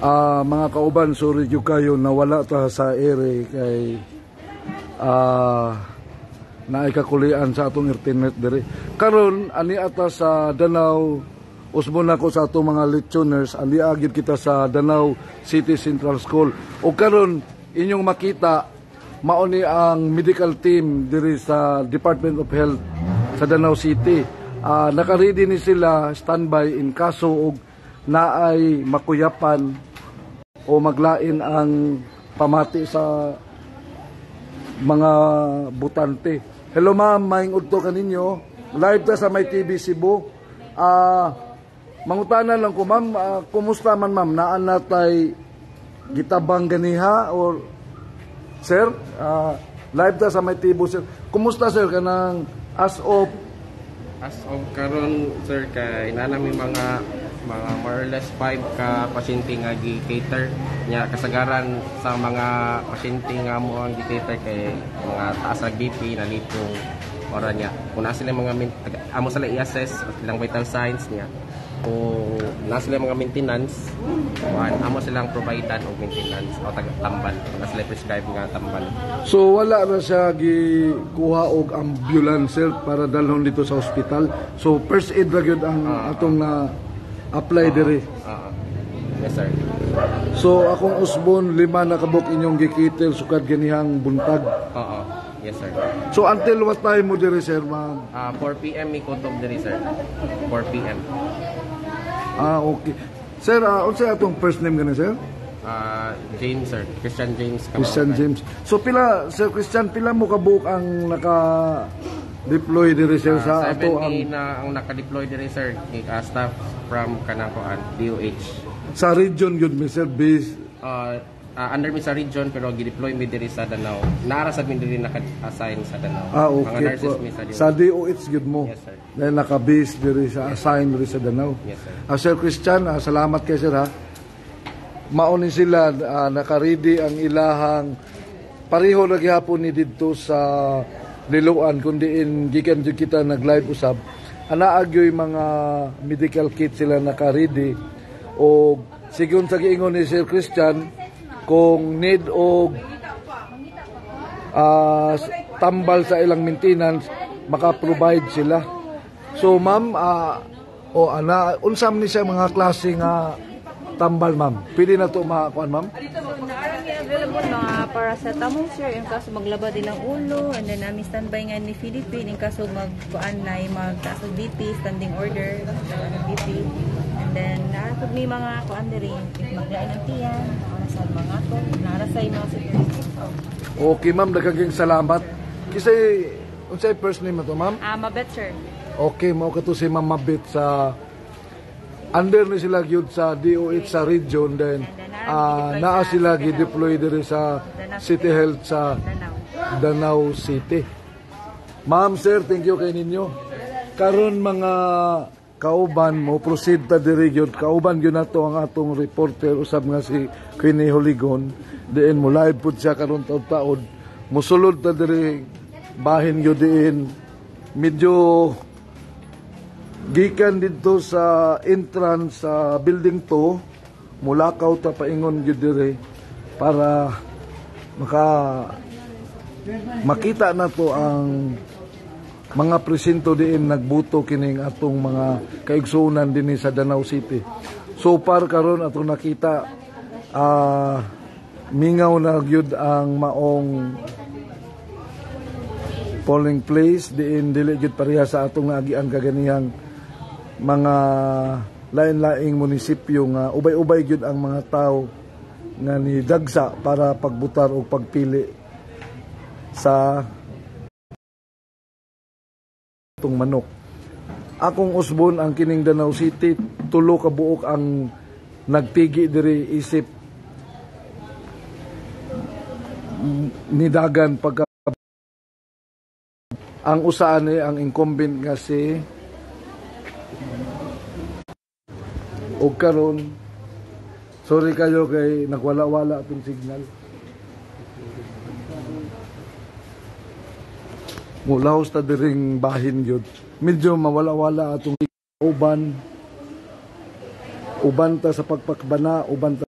Mga kauban, sorry gyud kayo, nawala ta sa ere kay naay kakulian sa atong internet diri. Karon ani ata sa Danao, usbon nako sa atong mga lechoners, ani gyud kita sa Danao City Central School. O karon inyong makita mao ni ang medical team diri sa Department of Health sa Danao City. Naka-ready ni sila, standby in kaso og naay makuyapan o maglain ang pamati sa mga botante. Hello ma'am, maayong udto kaninyo. Live ta sa My TV Cebu. Mangutana lang ko ma'am, kumusta man ma'am? Naa na tay gitabang ganiha or sir, live ta sa My TV sir. Kumusta sir kanang as of As of karon sir, kay naa mi mga more or less 5 ka pasyente nga gi-cater nya. Kasagaran sa mga pasyente nga mo ang gi-cater kay mga taas ra BP, nalipong ora niya. Kung naa sila mga amo sila i-assess at ilang vital signs niya, kung naa sila mga maintenance kuan, amo silang providean og maintenance o tag tambal kung naa sila prescribe nga tambal. So wala na siya gikuha og ambulance sir para dalhon dito sa ospital. So first aid ra gyud ang atong na apply diri. Yes sir. So akong usbon, lima na kabuk inyong gi-cater sukad ganihang buntag. Oo, yes sir. So until what time mo diri sir mag 4 PM mi kutob diri sir, 4 PM. Ah, okay. Sir, unsay atong first name gani sir? James sir, Christian James. Christian Kamangkay. James. So pila Sir Christian, pila mo kabuok ang naka deploy diri sir sa ato 70 ang na ang naka-deploy diri sir, staff from kanang kuan, DOH. Sa region gyud mi sir base? Under mi sa region pero gi-deploy mi diri sa Danao. Naara sad mi diri naka-assign sa Danao. Ah, Mga okay nurses po. mi sa DOH. Sa DOH gyud mo. Yes, sir. Dahil naka-base diri sa assign diri sa Danao. Yes sir. Sir Christian, salamat kay sir ha. Mao ni sila, naka-ready ang ilahang pareho na gihapon ni didto sa Liloan kung diin gikan jud kita nag-live usab. Anaa gyoy mga medical kit sila naka-ready o sigon sa giingon ni Sir Christian, kung need og tambal sa ilang maintenance, maka-provide sila. So ma'am, o ana unsa man ni siya mga klase nga tambal ma'am? Pwede na to makakuan ma'am? So, naa mi available mga paracetamol sir in kaso maglabad ilang ulo, and then ami standby nga ni Philippine in kaso magkuan na magtaas og BP, standing order ng BP, and then naa pud mi mga kuan diri if maglain ang tiyan, naa sa mga to, naa sa mga security. Okay ma'am, daghang salamat. Kasi unsay first name to ma'am? Ah, Mabet sir. Okay, mao kato si Ma'am Mabit sa under ni sila gyud sa DOH sa region, then naa sila gi-deploy diri sa City Health sa Danao. Danao City. Ma'am, sir, thank you kay ninyo. Karon mga kauban, mo proceed ta diri gyud. Kauban gyud nato ang atong reporter usab nga si Queenie Holigon. Diin mo live pud siya karon taud-taod. Musulod ta diri bahin gyud diin medyo gikan didto sa entrance sa building 2, mulakaw ta paingon gyud diri para makita na to ang mga presinto diin nagbuto kining atong mga kaigsuonan dinhi sa Danao City. So far karon atong nakita, mingaw na gyud ang maong polling place diin dili gyud pareha sa atong naagian kaganihang mga lain-laing munisipyo nga ubay-ubay gyud ang mga tao nga ni dagsa para pagbutar o pagpili sa atong manok. Akong usbon ang kining Danao City, tulo ka buok ang nagtigi diri isip nidagan pagka ang usaan ni ang incumbent nga si og karon, sorry kayo kay nagwala-wala atong signal. Mulahos ta diring bahin gyud, medyo mawala-wala atong uban, uban ta sa pagpakbana, uban ta.